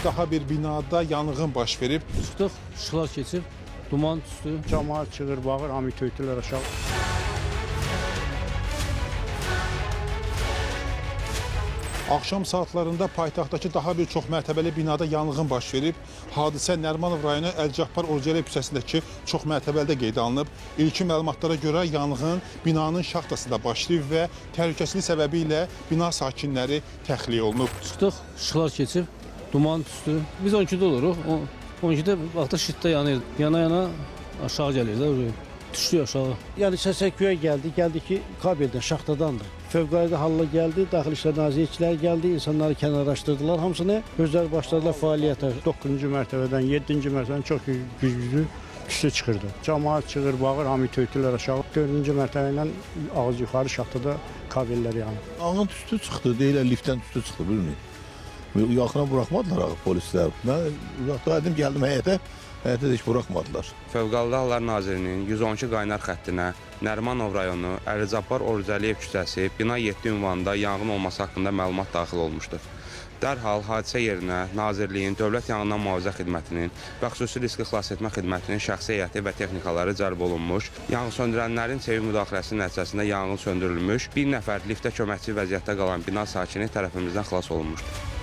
Daha bir binada yanğın baş verib. Çıxdıq, işıqlar keçib, duman tüstü. Camaat çığır, bağır, hamı tökdülər aşağı. Axşam saatlarında paytaxtdakı daha bir çoxmərtəbəli binada yanğın baş verib. Hadisə Nərimanov rayonu Əlcəbbar Orucəliyev küçəsindəki çoxmərtəbəlidə qeydə alınıb. İlkin məlumatlara görə yanğın binanın şaxtasında başlayıb və təhlükəsizlik səbəbi ilə bina sakinləri təxliyə olunub. Çıxdıq, işıqlar keçib, duman tüstü. Biz 12-də oluruq. 12-də baxdıq şitdə yanır. Yana-yana aşağı gəlir də. Düşdük aşağı. Yəni səsə-küyə gəldi, gəldi ki, kabeldən, şaxtadandır. Fövqəladə hallar gəldi, Daxili İşlər Nazirlikləri gəldi, insanları kənarlaşdırdılar hamısını. Özləri başladılar fəaliyyətə. 9-cu mərtəbədən, 7-ci mərtəbədən çox güclü tüstü çıxırdı. Camaat çığır, bağır, hamı tökdülər aşağı. 4-cü mərtəbə ilə ağız yuxarı şaxtada kabellər yanır. Yanğın tüstü çıxdı, deyirlər liftdən tüstü çıxdı, bilmirəm. Yaxına buraxmadılar axı polislər. Mən uzaqda idim, gəldim həyətə, həyətə də heç buraxmadılar. Fövqəladə Hallar Nazirliyinin 112 qaynar xəttinə Nərimanov rayonu Əlcəbbar Orucəliyev küçəsi bina 7 ünvanında yanğın olması haqqında məlumat daxil olmuşdur. Dərhal hadisə yerinə Nazirliyin, Dövlət Yanğından Mühafizə Xidmətinin və Xüsusi Riskli Xilasetmə Xidmətinin şəxsi heyəti və texnikaları cəlb olunmuş, yanğınsöndürənlərin çevik müdaxiləsi nəticəsində yanğın söndürülmüş, bir nəfər liftdə köməkçi vəziyyətdə qalan bina sakini tərəfimizdən xilas olunmuşdur.